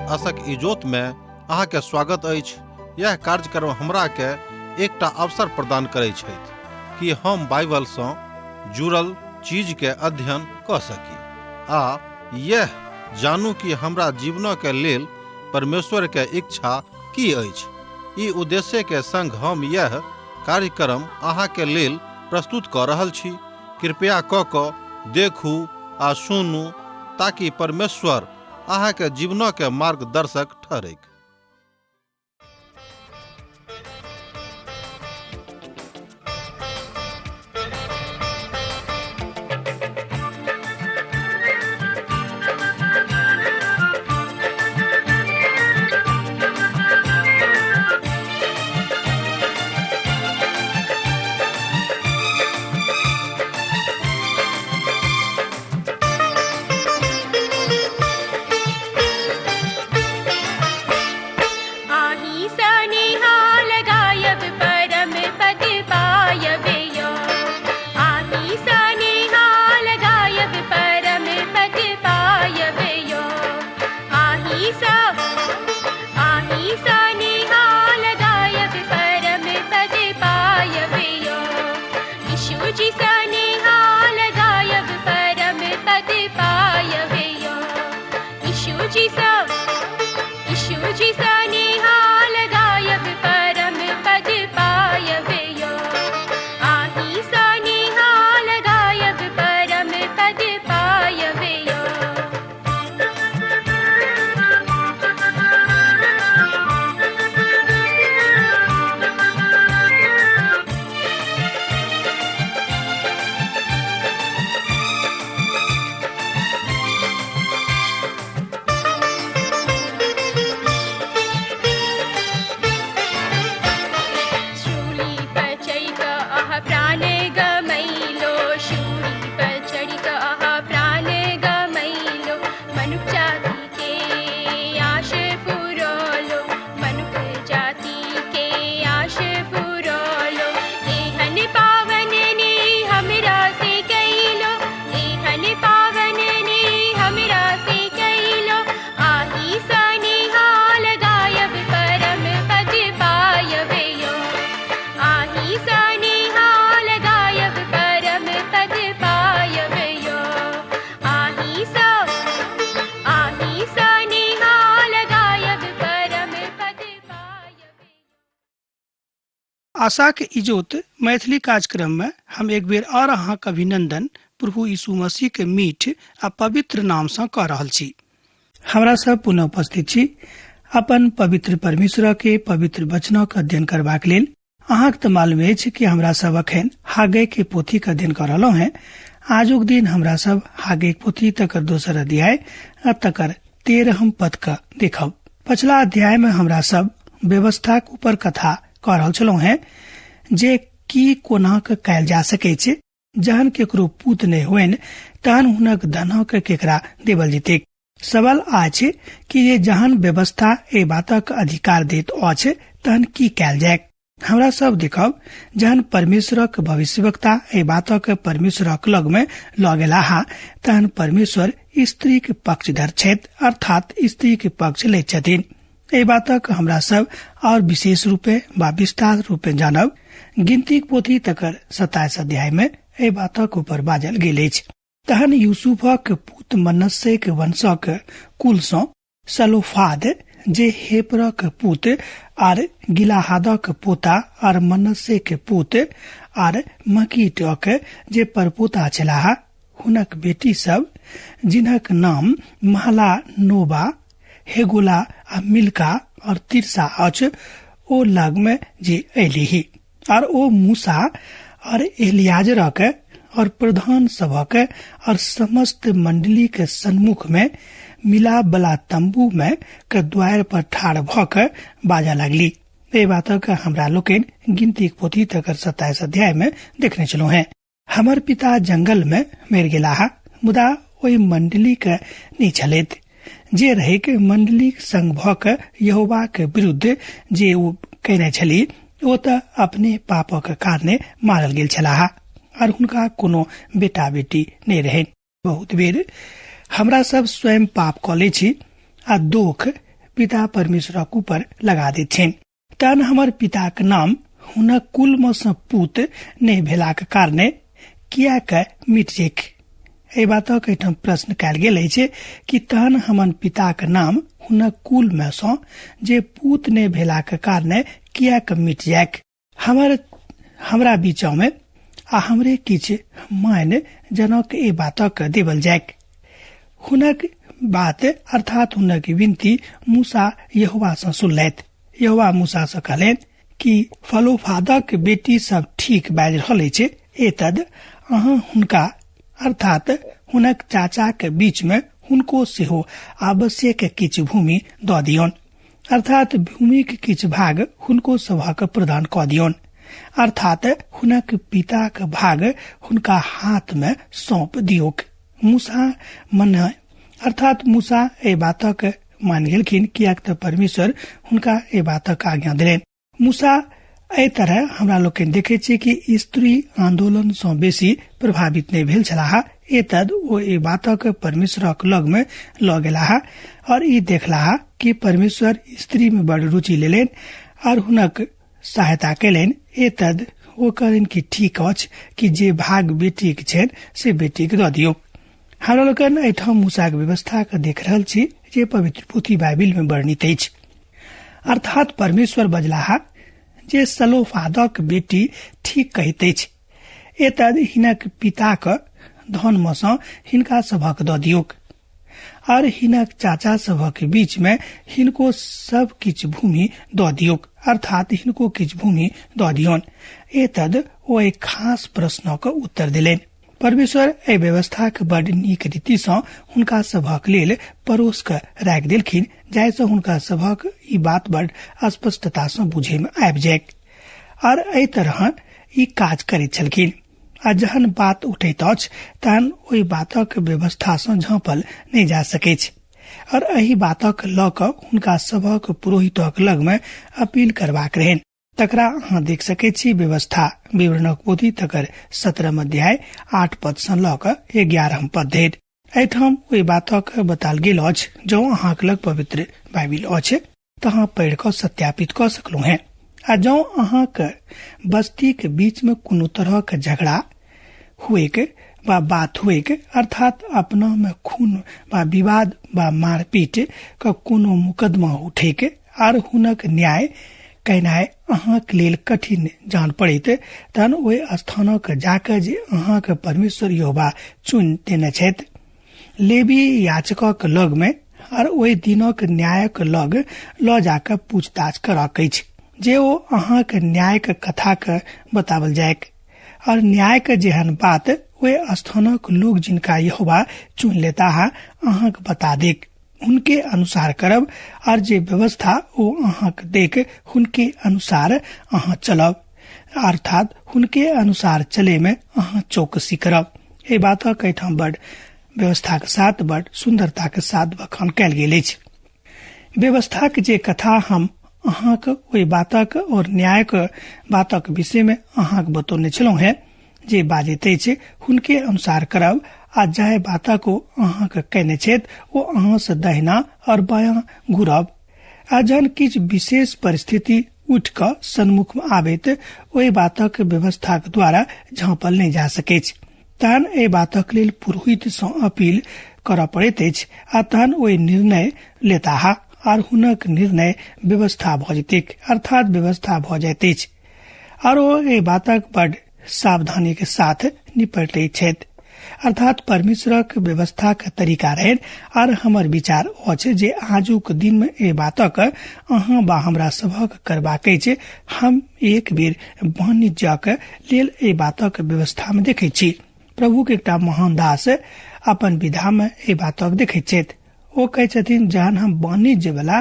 आशक इजोत में अहाँ के स्वागत अछि। यह कार्यक्रम हमरा के एकटा अवसर प्रदान करै छथि कि हम बाइबल सँ जुड़ल चीज के अध्ययन क सकी आ यह जानू कि हमरा जीवन के लेल परमेश्वर के इच्छा की अछि। ई उद्देश्य के संग हम यह कार्यक्रम अहाँ के लेल प्रस्तुत क रहल छी। कृपया क क देखू आ सुनू ताकि परमेश्वर अहाँ के जीवन के मार्गदर्शक ठहरैक। आही सनिहाल गायब परम पद पायब यो। आही सनिहाल गायब परम पद पायब यो। आही सा आही सनिहाल गायब परम पद पायब यो। यीशु जी सनिहाल गायब परम पद पायब यो। यीशु जी सा यीशु जी सनिहाल गायब परम पद पायब यो। आही सनिहाल गायब परम पद पायब यो। शूली पर चढ़ि कऽ अहाँ प्राण गमैलो। शूली पर चढ़ि कऽ अहाँ प्राण गमैलो। मनुख जाति के आश पुरौलो। मनुख जाति के आश पुरौलो। एहन पावन ने हमरा से कैलो। एहन पावन ने हमरा से कैलो। आही सनिहाल गायब परम पद पायब यो। आही सनिहाल गायब परम पद पायब यो। आही सा आही सनिहाल गायब परम पद पायब। आशाक इजोत मैथिली कार्यक्रम में हम एक बेर और अहाँक अभिनंदन प्रभु यीशु मसीह के मीठ आ पवित्र नाम सँ कऽ रहल छी। हमरा सब पुनः उपस्थित छी अपन पवित्र परमेश्वर के पवित्र वचनक अध्ययन करबाक लेल। अहाँक तऽ मालूम अछि कि हमरा सब अखन हागे के पोथी के अध्ययन कऽ रहलहुँ हैं। आजुक दिन हमरा सब हागे के पोथी तकर दोसर अध्याय आ तकर 13 पद के देखब। पछिला अध्याय में हमरा सब व्यवस्थाक ऊपर कथा कऽ रहल छलहुँ हैं जे की कोना के कयल जा सकै छै। जहन केकरो पूत नहि होइन तहन हुनक धनक केकरा देवल जेतैक। सवाल अछि कि जे जहन व्यवस्था एहि बातक अधिकार दैत अछि तहन की कयल जाय। हमरा सब देखब जहन परमेश्वरक भविष्यवक्ता एहि बातक परमेश्वरक लग में लऽ गेलाह तहन परमेश्वर स्त्रीक पक्षधर छथि, अर्थात स्त्रीक पक्ष लैत छथिन। एहि बातक हमरा सब और विशेष रूपे वा विस्तार रूपे जानब। गिनतीक पोथी तकर 27 अध्याय में एहि बातक ऊपर बाजल गेल अछि। तहन यूसुफक पूत मनस्सेक वंशक कुल सँ सलोफाद जे हेपरक पूत आर गिलाहादक पोता आर मनस्सेक पूत आर मकीटक जे परपोता छलाह, हुनक बेटी सब जिनक नाम महला, नोबा, हेगोला आ मिल्का और तिरसा अछि, ओ लग में जे अयलीही और ओ मूसा और एलियाजरक और प्रधान सभक और समस्त मंडली के सन्मुख में मिलाप वाला तंबू में के द्वार पर ठाढ़ भ के बाजऽ लगली। एहि बातक हमरा लोकनि गिनतीक पोथी तकर 27 अध्याय में देखने छलहुँ हैं। हमर पिता जंगल में मरि गेलाह, मुदा ओहि मंडली के नहि छलैत जे रहैक मंडलीक संग भऽ के यहोवाक विरुद्ध जे ओ कयने छली, ओ तऽ अपने पापक कारणे मारल गेल छलाह आर हुनका कोनो बेटा बेटी नहि रहनि। बहुत बेर हमरा सब स्वयं पाप कऽ लै छी आ दोख पिता परमेश्वरक ऊपर लगा दैत छनि। तहन हमर पिताक नाम हुनक कुलमे सँ पूत नहि भेलाक कारणे किएक मिट जेक? एहि बातक एहिठाम प्रश्न कयल गेल अछि कि तहन हमर पिताक नाम हुनक कुलमे सँ जे पूत नहि भेलाक कारणे किएक मिट जायक? हमरा बीचमे आ हमरे किछु मान जनक एहि बातक देवल जायक। हुनक बात अर्थात हुनक विनती मूसा यहोवा सँ सुनलथि। यहोवा मूसा सँ कहलनि कि फलोफादक बेटी सब ठीक बाजि रहल अछि, एतद अहाँ हुनका अर्थात हुनक चाचाक बीच में हुनको सेहो आवश्यक किछु भूमि दऽ दियौन, अर्थात भूमिक किछु भाग हुनको सभक प्रदान कऽ दियौन, अर्थात हुनक पिताक भाग हुनका हाथ में सौंप दियौक। मूसा मन अर्थात मूसा एहि बातक मानि गेलखिन, किएक तऽ परमेश्वर हुनका एहि बातक आज्ञा देलनि। मूसा एहि तरह हमरा लोकनि देखै छियै कि स्त्री आंदोलन सँ बेसी प्रभावित नहि भेल छलाह। एतद ओ एहि बातक परमेश्वरक लग मे लऽ गेलाह और ई देखलाह कि परमेश्वर स्त्री मे बड़ रुचि लेलनि और हुनक सहायता कयलनि। एतद ओ कहलनि कि ठीक अछि कि जे भाग बेटीक छनि से बेटीक दऽ दियौ। हमरा लोकनि एहिठाम मूसाक व्यवस्था के देख रहल छी जे पवित्र पोथी बाइबिल मे वर्णित अछि। अर्थात परमेश्वर बजलाह जे सलोफादक बेटी ठीक कहैत अछि, एतद हिनक पिताक धन मे सँ हिनका सभक दऽ दियौक और हिनक चाचा सभक बीच मे हिनको सब किछु भूमि दऽ दियौक, अर्थात हिनको किछु भूमि दऽ दियौन। एतद ओ एक खास प्रश्नक उत्तर देलनि। परमेश्वर एहि व्यवस्थाक बड नीक रीति सँ हुनका सभक लेल परोस कऽ राखि देलखिन, जाहिसँ हुनका सभक ई बात बड स्पष्टता सँ बुझे मे आबि जाय और एहि तरह ई काज करैत छलखिन। आ जहन बात उठैत अछि तहन ओहि बातक व्यवस्था सँ झाँपल नहि जा सकैछ और एहि बातक लऽ कऽ हुनका सभक पुरोहितक लग मे अपील करबाक रहनि। तकरा अहाँ देख सकैत छी व्यवस्था विवरणक पोथी तकर 17 अध्याय 8 पद सँ लऽ कऽ 11 पद धरि। एहिठाम ओहि बातक बताल गेल अछि। जँ अहाँक लग पवित्र बाइबिल अछि तऽ अहाँ पढ़ि कऽ सत्यापित कऽ सकलहुँ हेँ। आ जँ अहाँक बस्तीक बीच मे कोनो तरहक झगड़ा हुएक वा बात हुएक, अर्थात अपना मे खून वा विवाद वा मारपीट क कोनो मुकदमा उठेक आर हुनक न्याय कयनाइ अहाँक लेल कठिन जान पड़ैत, तहन ओहि स्थानक जाकऽ जे अहाँक परमेश्वर यहोवा चुनि देने छथि, लेवी याचकक लग मे आर ओहि दिनक न्यायक लग लऽ जाकऽ पूछताछ करक अछि, जे ओ अहाँक न्यायक कथाक बतावल जायक और न्यायक जेहन बात ओहि स्थानक लोक जिनका यहोवा चुनि लेताह अहाँक बता देक, हुनके अनुसार करब और जे व्यवस्था ओ अहाँक देख हुनके अनुसार अहाँ चलब, अर्थात हुनके अनुसार चले में अहाँ चौकसी करब। एहि बातक एहिठाम बड़ व्यवस्थाक साथ बड़ सुंदरताक साथ बखान कयल गेल अछि। व्यवस्थाक जे कथा हम अहाँक ओहि बातक और न्यायक बातक विषय में अहाँक बतौने छलहुँ हेँ, जे बाजैत अछि हुनके अनुसार करब आ जाहि बातक ओ अहाँक कयने छथि ओ अहाँ सँ दहिना और बायाँ घुरब। आ जहन किछु विशेष परिस्थिति उठि कऽ सन्मुख मे आबैत ओहि बातक व्यवस्थाक द्वारा झाँपल नहि जा सकैछ, तहन एहि बातक लेल पुरोहित सँ अपील करऽ पड़ैत अछि आ तहन ओहि निर्णय लेताह आर हुनक निर्णय व्यवस्था भऽ जेतैक, अर्थात व्यवस्था भऽ जाइत अछि आर ओ एहि बातक बड सावधानी के साथ निपटैत छथि। अर्थात परमेश्वरक व्यवस्थाक तरीका रहनि आर हमर विचार अछि जे आजुक दिन मे एहि बातक अहाँ वा हमरा सभक करबाक अछि। हम एक बेर वाणिज्यक लेल एहि बातक व्यवस्था मे देखैत छी। प्रभुक एकटा महान दास अपन विधा मे एहि बातक देखैत छथि। ओ कहै छथिन, जहन हम वाणिज्य वाला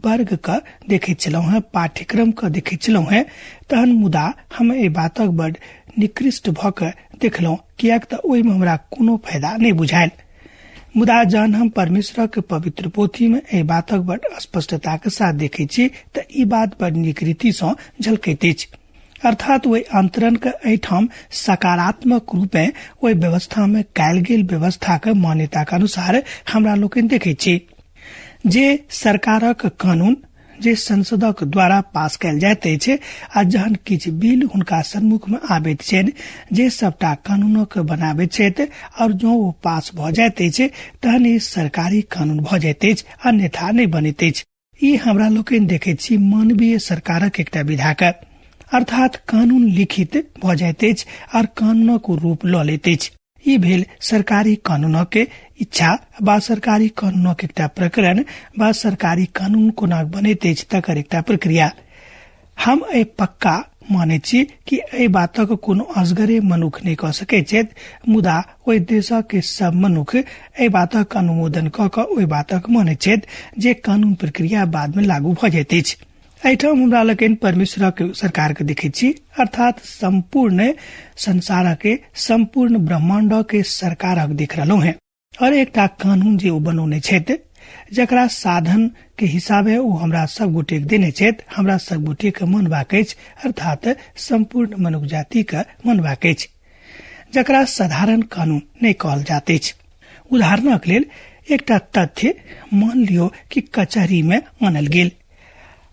वर्ग के देखैत छलहुँ हेँ, पाठ्यक्रम के देखैत छलहुँ हेँ, तहन मुदा हम एहि बातक बड निकृष्ट भऽ कऽ देखलहुँ, किएक तऽ ओहिमे हमरा कोनो फायदा नहि बुझायल। मुदा जहन हम परमेश्वरक पवित्र पोथी मे एहि बातक बड स्पष्टताक साथ देखैत छी तऽ ई बात बड नीक रीति सँ झलकैत अछि। अर्थात ओहि अंतरण के एहिठाम सकारात्मक रूपे ओहि व्यवस्था मे कयल गेल व्यवस्था के मान्यता के अनुसार हमरा लोकनि देखैत छी। जे सरकारक कानून जे संसदक द्वारा पास कयल जाइत अछि आ जहन किछु बिल हुनका सम्मुख मे आबैत छनि जे सबटा कानूनक बनाबैत छथि और जँ ओ पास भऽ जाइत अछि तहन ई सरकारी कानून भऽ जाइत अछि, अन्यथा नहि बनैत अछि। ई हमरा लोकनि देखैत छी मानवीय सरकारक एकटा विधाक, अर्थात कानून लिखित भऽ जाइत अछि और कानूनक रूप लऽ लैत अछि। ई भेल सरकारी कानूनक इच्छा वा सरकारी कानूनक एकटा प्रकरण वा सरकारी कानून कोना बनैत अछि तकर एकटा प्रक्रिया। हम एहि पक्का मानैत छी कि एहि बातक कोनो असगरे मनुख नहि कऽ सकैत छथि, मुदा ओहि देशक सब मनुख एहि बातक अनुमोदन कऽ कऽ ओहि बातक मानैत छथि जे कानून प्रक्रिया बाद मे लागू भऽ जाइत अछि। एहिठाम हमरा लोकनि परमेश्वरक सरकार के देखैत छी, अर्थात सम्पूर्ण संसारक के सम्पूर्ण ब्रह्मांडक के सरकारक देख रहलहुँ हेँ। और एकटा कानून जे ओ बनौने छथि जकरा साधन के हिसाबे ओ हमरा सब गोटे के देने छथि, हमरा सब गोटे के मनबाक अछि, अर्थात सम्पूर्ण मनुख जाति के मनबाक अछि, जकरा साधारण कानून नहि कहल जाइत अछि। उदाहरणक लेल एकटा तथ्य मान लियो कि कचहरी में आनल गेल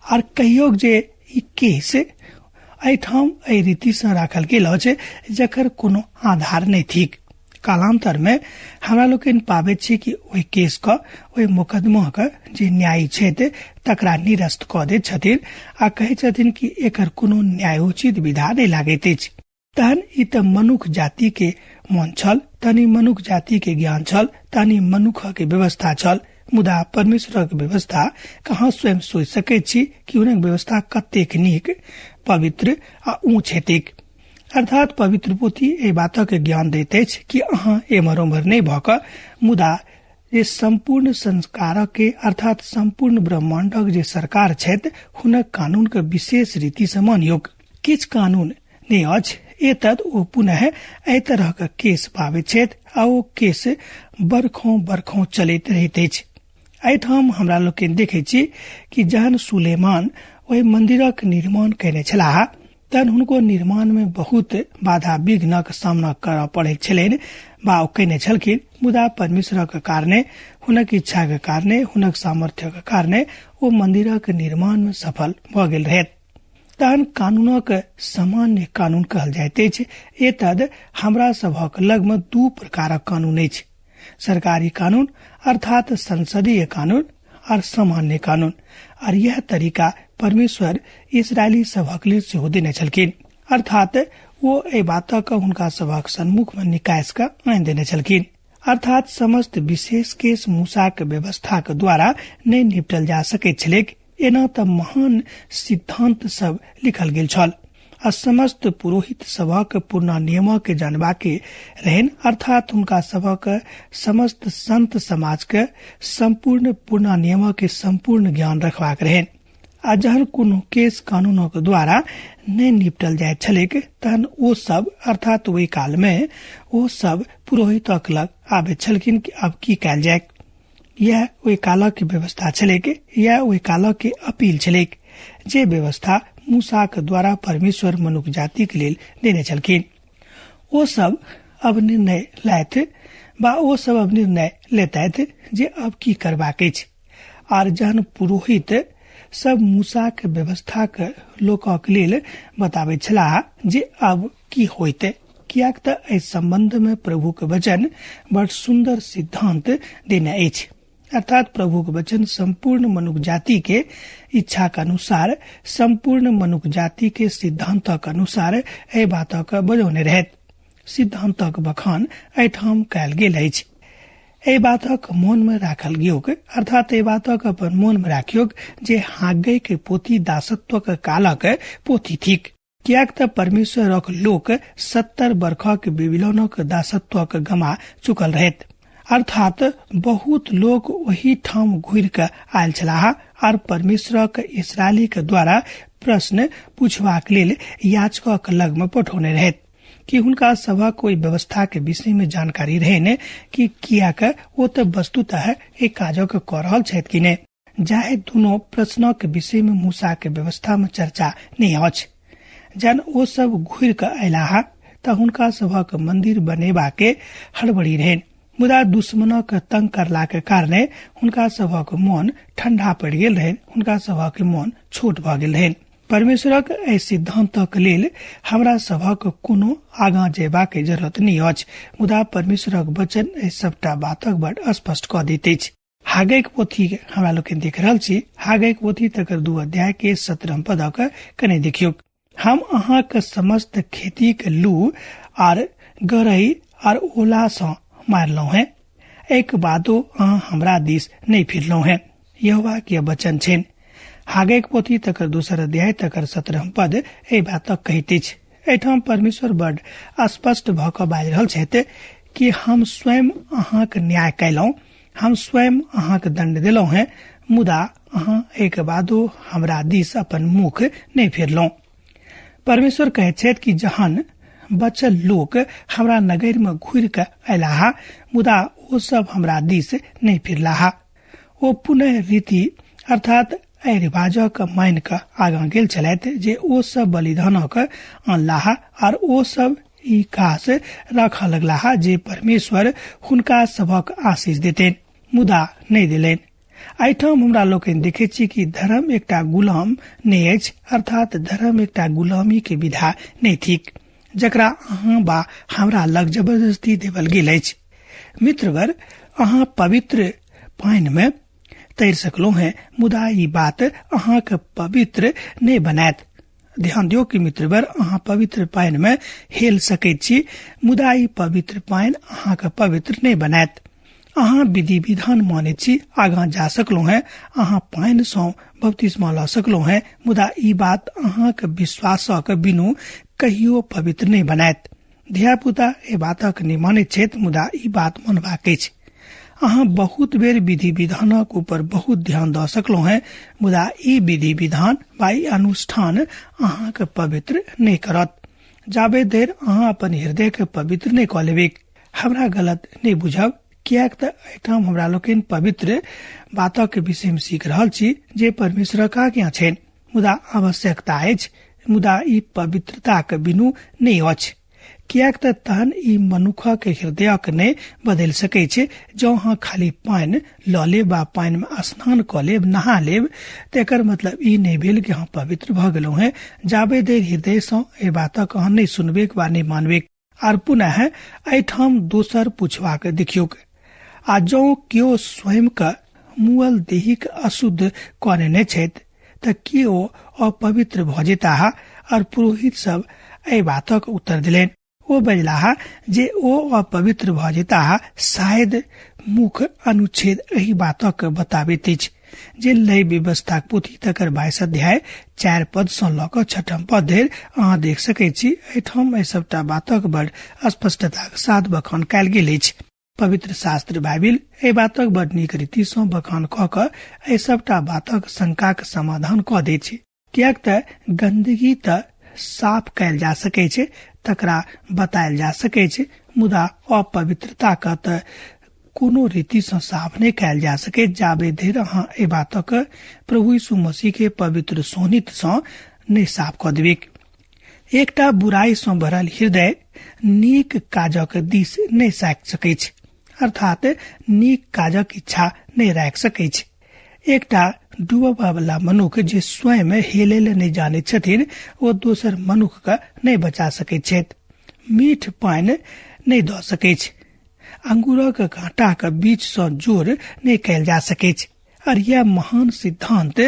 और कहियो जे ई केस एहिठाम एहि रीति से राखल गेल अछि जकर कोनो आधार नहि थिक। कालांतर में हमरा लोकनि पाबैत छी कि ओहि केस क, ओहि मुकदमा क जे न्यायी छथि तकरा निरस्त कऽ दैत छथिन आ कहै छथिन कि एकर कोनो न्यायोचित विधा नहि लागैत अछि। तहन ई तऽ मनुख जाति के मन छल, तहन ई मनुख जाति के ज्ञान छल, तहन ई मनुख के व्यवस्था छल, मुदा परमेश्वरक व्यवस्था कहाँ स्वयं सोचि सकैत छी कि हुनक व्यवस्था कतेक नीक, पवित्र आ ऊँच हेतैक। अर्थात पवित्र पोथी एहि बातक ज्ञान दैत अछि कि अहाँ एम्हर ओम्हर नहि भऽ कऽ मुदा जे सम्पूर्ण संस्कारक के अर्थात सम्पूर्ण ब्रह्मांडक जे सरकार छथि हुनक कानून के विशेष रीति से मानियोक। किछु कानून नहि अछि एतद ओ पुनः एहि तरहक केस पाबैत छथि आ ओ केस बरखों बरखों चलैत रहैत अछि। एहिठाम हमरा लोकनि देखैत छी कि जहन सुलेमान ओहि मंदिरक निर्माण कयने छलाह तहन हुनको निर्माण में बहुत बाधा विघ्नक सामना करऽ पड़ैत छलनि वा ओ कयने छलखिन, मुदा परमेश्वरक कारणे, हुनक इच्छाक कारणे, हुनक सामर्थ्यक कारणे ओ मंदिरक निर्माण में सफल भऽ गेल रहथि। तहन कानूनक सामान्य कानून कहल जाइत अछि। एतद हमरा सभक लगमे दू प्रकारक कानून अछि, सरकारी कानून अर्थात संसदीय कानून और सामान्य कानून। और यह तरीका परमेश्वर इसराइली सभक लेल सेहो देने छलखिन, अर्थात ओ एहि बातक हुनका सभक सन्मुख मे निकास कऽ आनि देने छलखिन। अर्थात समस्त विशेष केस मूसाक व्यवस्थाक द्वारा नहि निपटल जा सकैत छलैक, एना तऽ महान सिद्धांत सब लिखल गेल छल आ समस्त पुरोहित सभक पूर्ण नियमक जानबाक रहनि, अर्थात हुनका सभक समस्त संत समाज के सम्पूर्ण पूर्ण नियमक सम्पूर्ण ज्ञान रखबाक रहनि। आ जहन कोनो केस कानूनक द्वारा नहि निपटल जाइत छलैक तहन ओ सब अर्थात ओहि काल मे ओ सब पुरोहितक लग आबैत छलखिन कि अब की कयल जाय। यह ओहि कालक व्यवस्था छलैक, यह ओहि कालक अपील छलैक जे व्यवस्था मूसाक द्वारा परमेश्वर मनुख जातिक लेल देने छलखिन। ओ सब अब निर्णय लैथ बा ओ सब अब निर्णय लेतैथ जे अब की करबाक अछि। आर जहन पुरोहित सब मूसाक व्यवस्थाक लोकक लेल बताबैत छलाह जे अब की होइत, कियाक तऽ एहि संबंध में प्रभुक वचन बड़ सुंदर सिद्धांत देने अछि। अर्थात प्रभुक वचन संपूर्ण मनुख जाति के इच्छाक अनुसार, संपूर्ण मनुख जाति के सिद्धांतक अनुसार एहि बातक बजौने रहैत। सिद्धांतक बखान एहिठाम कयल गेल अछि। एहि बातक मोन में राखल गियोक, अर्थात एहि बातक अपन मोन में राखियोक जे हाग्गै के पोथी दासत्वक कालक पोथी थिक, कियाक तऽ परमेश्वरक लोक 70 बरखक बेबीलोनक दासत्वक गमा चुकल रहैत। अर्थात बहुत लोक ओहि ठाम घुरि कऽ आयल छलाह आर परमेश्वरक इसराइलीक द्वारा प्रश्न पूछबाक लेल याचकक लग में पठौने रहैत कि हुनका सभक ओहि व्यवस्था के विषय में जानकारी रहनि कि कियाक ओ तऽ वस्तुतः एक काजक कऽ रहल छथि कि नहि। जाहि दुनू प्रश्नक विषय में मूसा के व्यवस्था में चर्चा नहि अछि। जहन ओ सब घुरि कऽ अयलाह तऽ हुनका सभक मंदिर बनेबा के हड़बड़ी रहनि, मुदा दुश्मनक तंग करलाक कारणे हुनका सभक मोन ठंडा पड़ि गेल रहनि, हुनका सभक मोन छोट भऽ गेल रहनि। परमेश्वरक एहि सिद्धांतक लेल हमरा सभक कोनो आगाँ जेबाक जरूरत नहि अछि, मुदा परमेश्वरक वचन एहि सबटा बातक बड स्पष्ट कऽ दैत अछि। हागैक पोथी हमरा लोकनि देख रहल छी। हागैक पोथी तकर 2 अध्याय के 17 पदक कने देखियौ। हम अहाँक समस्त खेतीक लू आर गरई आर ओला सँ मारलहुँ हैं, एक बादो अहाँ हमरा दिस नहि फिरलहुँ हैं, यहोवा के वचन छनि। हागैक पोथी तकर 2 अध्याय तकर 17 पद एहि बातक कहैत अछि। एहिठाम परमेश्वर बड स्पष्ट भऽ कऽ बाजि रहल छथि कि हम स्वयं अहाँक न्याय कयलहुँ, हम स्वयं अहाँक दंड देलहुँ हैं, मुदा अहाँ एक बादो हमरा दिस अपन मुख नहि फेरलहुँ। परमेश्वर कहैत छथि कि जहन बचल लोक हमरा नगर में घुरि कऽ अयलाह, मुदा ओ सब हमरा दिस नहि फिरलाह। ओ पुनः रीति अर्थात एहि रिवाजक मानि कऽ आगाँ गेल छलथि जे ओ सब बलिदानक अनलाह आर ओ सब ई कास राखऽ लगलाह जे परमेश्वर हुनका सभक आशीष देतनि, मुदा नहि देलनि। एहिठाम हमरा लोकनि देखैत छी कि धर्म एकटा गुलाम नहि अछि, अर्थात धर्म एकटा गुलामी के विधा नहि थिक जकरा अहाँ बा हमरा लग जबरदस्ती देवल गेल अछि। मित्रवर, अहाँ पवित्र पानि में तैर सकलहुँ हैं, मुदा ई बात अहाँके पवित्र नहि बनायत। ध्यान दियौ कि मित्रवर, अहाँ पवित्र पानि में हेल सकैत छी, मुदा ई पवित्र पानि अहाँके पवित्र नहि बनायत। अहाँ विधि विधान मानैत छी, आगाँ जा सकलहुँ हैं, अहाँ पानि सँ बपतिस्मा लऽ सकलहुँ हैं, मुदा ई बात अहाँके विश्वासक बिनु कहियो पवित्र नहि बनायत। धियापुता एहि बातक नहि मानैत छथि, मुदा ई बात मानबाक अछि। अहाँ बहुत बेर विधि विधानक ऊपर बहुत ध्यान दऽ सकलहुँ हैं, मुदा ई विधि विधान वा ई अनुष्ठान अहाँके पवित्र नहि करत जाबे धरि अहाँ अपन हृदय के पवित्र नहि कऽ लेबै। हमरा गलत नहि बुझब, किएक तऽ एहिठाम हमरा लोकनि पवित्र बातक विषय मे सीख रहल छी जे परमेश्वरक आज्ञा छनि, मुदा आवश्यकता अछि, मुदा ई पवित्रताक बिनु नहि अछि, किएक तऽ तहन ई मनुखक हृदयक नहि बदलि सकै छै। जँ अहाँ खाली पानि लऽ लेब वा पानि मे स्नान कऽ लेब, नहा लेब, तऽ एकर मतलब ई नहि भेल कि अहाँ पवित्र भऽ गेलहुँ हेँ, जाबे धरि हृदय सँ एहि बातक अहाँ नहि सुनबेक वा नहि मानबेक। आर पुनः एहिठाम दोसर पुछबाक देखियौक, आ जँ केओ स्वयं के मुअल देहिक अशुद्ध कऽ नेने छथि तऽ की ओ अपवित्र भऽ जेताह? और पुरोहित सब एहि बातक उत्तर देलनि। ओ बजलाह जे ओ अपवित्र भऽ जेताह। शायद मुख्य अनुच्छेद एहि बातक बताबैत अछि जे लय व्यवस्थाक पोथी तकर 22 अध्याय 4 पद सँ लऽ कऽ 6 पद धरि अहाँ देख सकैत छी। एहिठाम एहि सबटा बातक बड़ स्पष्टताक साथ बखान कयल गेल अछि। पवित्र शास्त्र बाइबिल एहि बातक बड़ नीक रीति सँ बखान कऽ कऽ एहि सबटा बातक शंकाक समाधान कऽ दैत छै, किएक तऽ गंदगी तऽ साफ कयल जा सकै छै, तकरा बतायल जा सकै छै, मुदा अपवित्रता के तऽ कोनो रीति सँ साफ नहि कयल जा सकै जाबे धरि अहाँ एहि बातक प्रभु यीशु मसीह के पवित्र शोणित सँ नहि साफ कऽ देबैक। एकटा बुराई सँ भरल हृदय नीक काजक दिस नहि साकि सकैछ, अर्थात नीक काजक इच्छा नहि राखि सकैछ। एकटा डूबऽ वाला मनुख जे स्वयं हेले लए नहि जानैत छथिन, ओ दोसर मनुख के नहि बचा सकैत छथि, मीठ पानि नहि दऽ सकैछ, अंगूरक काँटाक बीच सँ जोर नहि कयल जा सकैछ। और यह महान सिद्धांत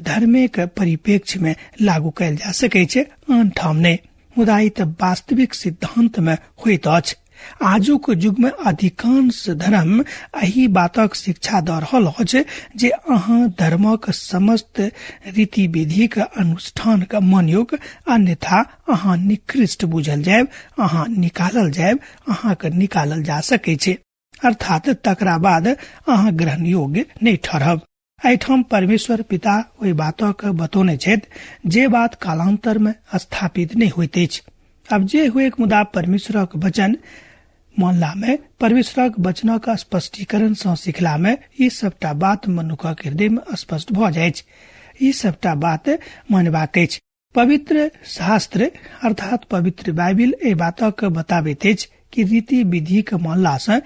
धर्मे के परिप्रेक्ष्य में लागू कयल जा सकैछ, आन ठाम नहि, मुदा ई तऽ वास्तविक सिद्धांत में होइत अछि। आजुक युग में अधिकांश धर्म एहि बातक शिक्षा दऽ रहल अछि जे अहाँ धर्मक समस्त रीति विधिक अनुष्ठान के मानियौक, अन्यथा अहाँ निकृष्ट बुझल जायब, अहाँ निकालल जायब, अहाँके निकालल जा सकैछ, अर्थात तकरा बाद अहाँ ग्रहण योग्य नहि ठहरब। एहिठाम परमेश्वर पिता ओहि बातक बतौने छथि जे बात कालांतर में स्थापित नहि होइत अछि। अब जे हुए, मुदा परमेश्वरक वचन मानला में, परमेश्वरक वचनक स्पष्टीकरण सँ सिखला में ई सबटा बात मनुखक हृदय में स्पष्ट भऽ जाइछ। ई सबटा बात मानबाक अछि। पवित्र शास्त्र अर्थात पवित्र बाइबिल एहि बातक बताबैत अछि कि रीति विधिक मानला सँ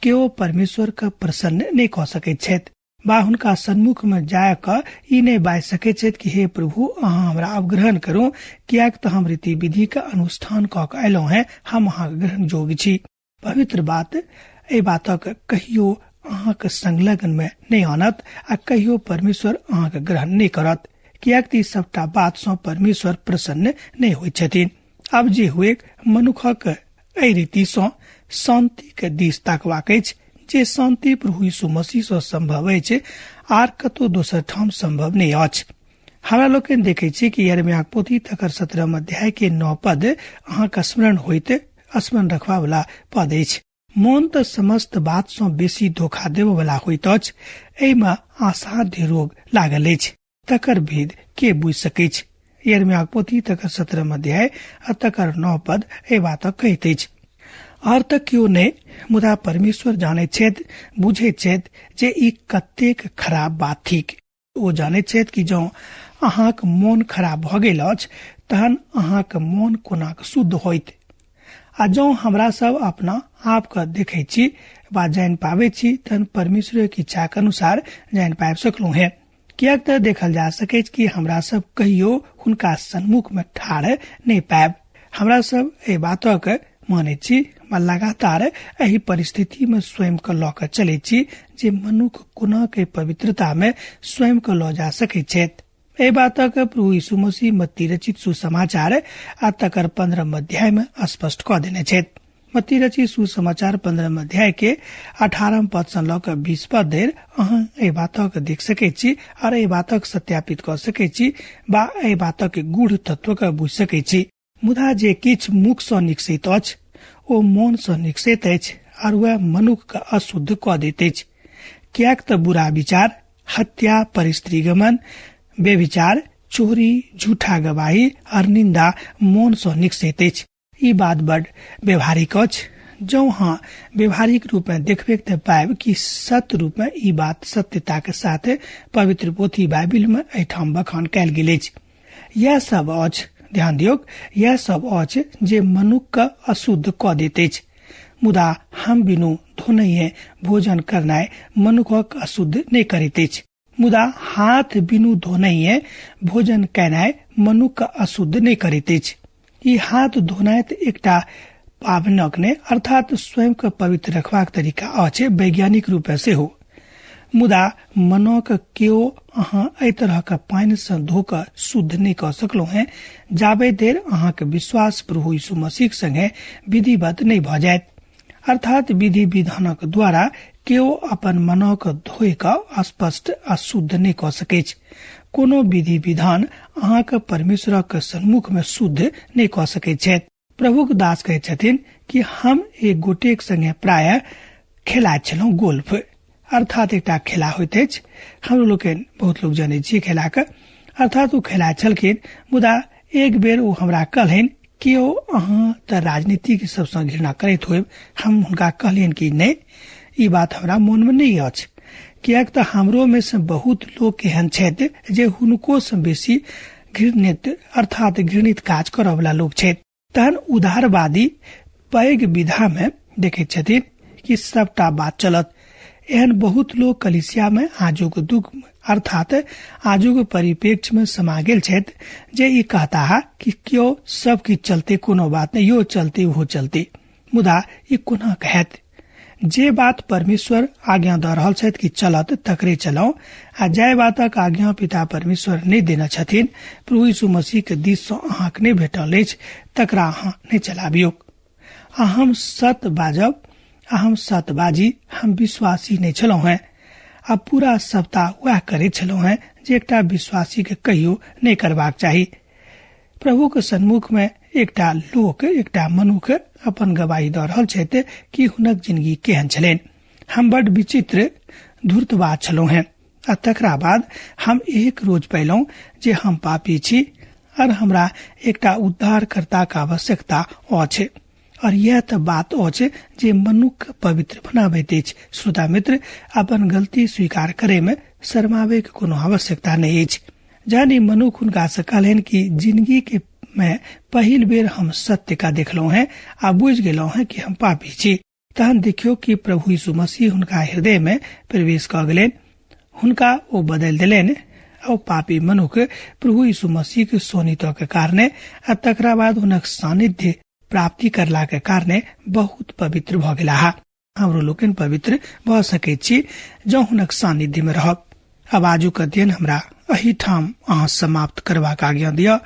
केओ परमेश्वर के प्रसन्न नहि कऽ सकैत छथि बा हुनका सन्मुख में जाय कऽ ई नहि बाजि सकैत छथि कि हे प्रभु अहाँ हमरा अवग्रहण करू, किएक तऽ हम रीति विधि के अनुष्ठान कऽ के अयलहुँ हेँ, हम अहाँके ग्रहण योग्य छी। पवित्र बात एहि बातक कहियो अहाँके संलग्न में नहि आनत आ कहियो परमेश्वर अहाँके ग्रहण नहि करत, किएक तऽ ई सबटा बात सँ परमेश्वर प्रसन्न नहि होइत छथिन। आब जे हुए, मनुखक एहि रीति सँ शांति के दिस ताकबाक अछि, जे शांति प्रभु यीशु मसीह सँ संभव अछि, आर कतौ दोसर ठाम संभव नहि अछि। हमरा लोकनि देखै छी कि यिर्मयाहक पोथी तकर 17 अध्याय के 9 पद अहाँके स्मरण होइत स्मरण रखबा वाला पद अछि। मोन तऽ समस्त बात सँ बेसी धोखा देबऽ वाला होइत अछि, एहिमे असाध्य रोग लागल अछि, तकर भेद के बुझि सकैछ। यिर्मयाहक पोथी तकर 17 अध्याय आ तकर 9 पद एहि बातक कहैत अछि। आर तऽ केओ नहि, मुदा परमेश्वर जानैत छथि, बुझैत छथि जे ई कतेक खराब बात थिक। ओ जानैत छथि कि जँ अहाँक मोन खराब भऽ गेल अछि तहन अहाँक मोन कोना शुद्ध होइत। आ जँ हमरा सब अपना आप के देखै छी वा जानि पाबै छी तहन परमेश्वरक इच्छाक अनुसार जानि पाबि सकलहुँ हेँ, किएक तऽ देखल जा सकैछ कि हमरा सब कहियो हुनका सन्मुख में ठाढ़ नहि पायब। हमरा सब एहि बातक मानैत छी वा लगातार एहि परिस्थिति में स्वयं के लऽ कऽ चलैत छी जे मनुख कोना के पवित्रता में स्वयं के लऽ जा सकैत छथि। एहि बातक प्रभु यीशु मसीह मत्ती रचित सुसमाचार आ तकर 15 अध्याय में स्पष्ट कऽ देने छथि। मत्ती रचित सुसमाचार 15 अध्याय के 18 पद सँ लऽ कऽ 20 पद धरि अहाँ एहि बातक देख सकैत छी और एहि बातक सत्यापित कऽ सकैत छी वा एहि बातक गूढ़ तत्व के बुझि सकैत छी। मुदा जे किछु मुख सँ निकसैत अछि ओ मोन सँ निकसैत अछि और वएह मनुख के अशुद्ध कऽ दैत अछि, किएक तऽ बुरा विचार, हत्या, परस्त्रीगमन, व्यभिचार, चोरी, झूठा गवाही और निंदा मोन सँ निकसैत अछि। ई बात बड व्यवहारिक अछि। जँ अहाँ व्यवहारिक रूप में देखबे तऽ पायब कि सत्य रूप में ई बात सत्यता के साथ पवित्र पोथी बाइबिल में एहिठाम बखान कयल गेल अछि। यह सब अछि, ध्यान दियौक, यह सब अछि जे मनुख के अशुद्ध कऽ दैत अछि, मुदा हम बिनु धोनहिए भोजन करनाइ मनुखक अशुद्ध नहि करैत अछि, मुदा हाथ बिनु धोनहिए भोजन केनाइ मनुख के अशुद्ध नहि करैत अछि। ई हाथ धोनाइ तऽ एकटा पावनक नहि, अर्थात स्वयं के पवित्र रखबाक तरीका अछि वैज्ञानिक रूपे सेहो, मुदा मनक केओ अहाँ एहि तरह के पानि सँ धो कऽ शुद्ध नहि कऽ सकलहुँ हेँ जाबे देर अहाँके विश्वास प्रभु यीशु मसीह संगे विधिवत नहि भऽ जायत। अर्थात विधि विधानक द्वारा केओ अपन मनक धोए कऽ स्पष्ट आ शुद्ध नहि कऽ सकैछ। कोनो विधि विधान अहाँके परमेश्वरक सन्मुख में शुद्ध नहि कऽ सकैत छथि। प्रभुक दास कहैत छथिन कि हम एक गोटेक संगे प्रायः खेलाइत छलहुँ गोल्फ, अर्थात एकटा खेला होइत अछि, हमरो लोकनि बहुत लोक जनैत छी खेला के, अर्थात ओ खेलाइत छलखिन। मुदा एक बेर ओ हमरा कहलनि कि ओ अहाँ तऽ राजनीति के सबसँ घृणा करैत होयब। हम हुनका कहलियनि कि नहि, ई बात हमरा मोन में नहि अछि, किएक तऽ हमरो में से बहुत लोक एहन छथि जे हुनको से बेसी घृणित अर्थात घृणित काज करऽ वाला लोक छथि। तहन उदारवादी पैघ विधा में देखैत छथिन कि सबटा बात चलत। एहन बहुत लोक कलिसिया में आजुक दुख अर्थात आजुक परिप्रेक्ष्य में समा गेल छथि जे ई कहता है कि क्यों सब किछु चलते, कोनो बात नहीं, यो चलते ओहो चलते। मुदा ई कोना कहत? जे बात परमेश्वर आज्ञा दऽ रहल छथि कि चलत तकरे चलाउ, आ जाहि बातक आज्ञा पिता परमेश्वर नहि देने छथिन, प्रभु यीशु मसीह के दिस सँ अहाँके नहि भेटल अछि, तकरा अहाँ नहि चलाबियौक। आ हम सत बाजब, आ हम सत बाजी, हम विश्वासी नहि छलहुँ हेँ, आ पूरा सप्ताह वएह करैत छलहुँ हेँ जे एकटा विश्वासी के कहियो नहि करबाक चाही। प्रभु के सन्मुख में एकटा लोक, एकटा मनुख अपन गवाही दऽ रहल छथि कि हुनक जिंदगी केहन छलनि। हम बड विचित्र धूर्तवाद छलहुँ हेँ, आ तकरा बाद हम एक रोज पयलहुँ जे हम पापी छी और हमरा एकटा उद्धारकर्ताक आवश्यकता अछि। और यह तऽ बात अछि जे मनुख पवित्र बनाबैत अछि। श्रोता मित्र, अपन गलती स्वीकार करे में शर्माबे के कोनो आवश्यकता नहि अछि। जहन ई मनुख हुनका से कहलनि कि जिंदगी के में पहिल बेर हम सत्य का देखलहुँ हैं आ बुझि गेलहुँ हैं कि हम पापी छी, तहन देखियौ कि प्रभु यीशु मसीह हुनका हृदय मे प्रवेश कऽ गेलनि, हुनका ओ बदलि देलनि आ ओ पापी मनुख प्रभु यीशु मसीह के सोनित के कारणे आ तकरा बाद हुनक सानिध्य प्राप्ति करला के कारणे बहुत पवित्र भऽ गेलाह। हमरो लोकनि पवित्र भऽ सकैत छी जँ हुनक सानिध्य मे रहब। आब आजुक अध्ययन हमरा एहिठाम अहाँ समाप्त करबाक आज्ञा दिअ।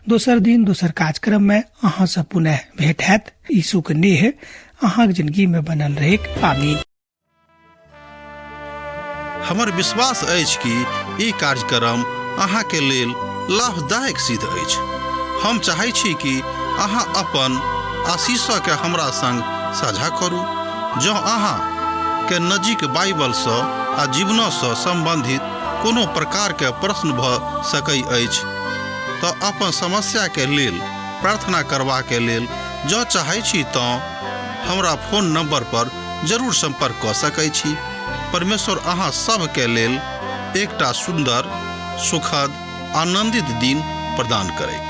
दोसर दिन दोसर कार्यक्रम में अहाँ से पुनः भेंट हैत। यीशु के नेह अहाँक जिंदगी में बनल रहेक। आमीन। हमर विश्वास अछि कि ई कार्यक्रम अहाँके लेल लाभदायक सिद्ध अछि। हम चाहै छी कि अहाँ अपन आशीषके हमरा संग साझा करू। जँ अहाँ के नजीक बाइबलसँ आ जीवनसँ सम्बन्धित कोनो प्रकारके प्रश्न भऽ सकै अछि तऽ अपन समस्याके लेल प्रार्थना करबाके लेल जँ चाहै छी तँ हमरा फोन नंबर पर जरूर संपर्क कऽ सकै छी। परमेश्वर अहाँ सभके लेल एकटा सुन्दर, सुखद, आनंदित दिन प्रदान करैक।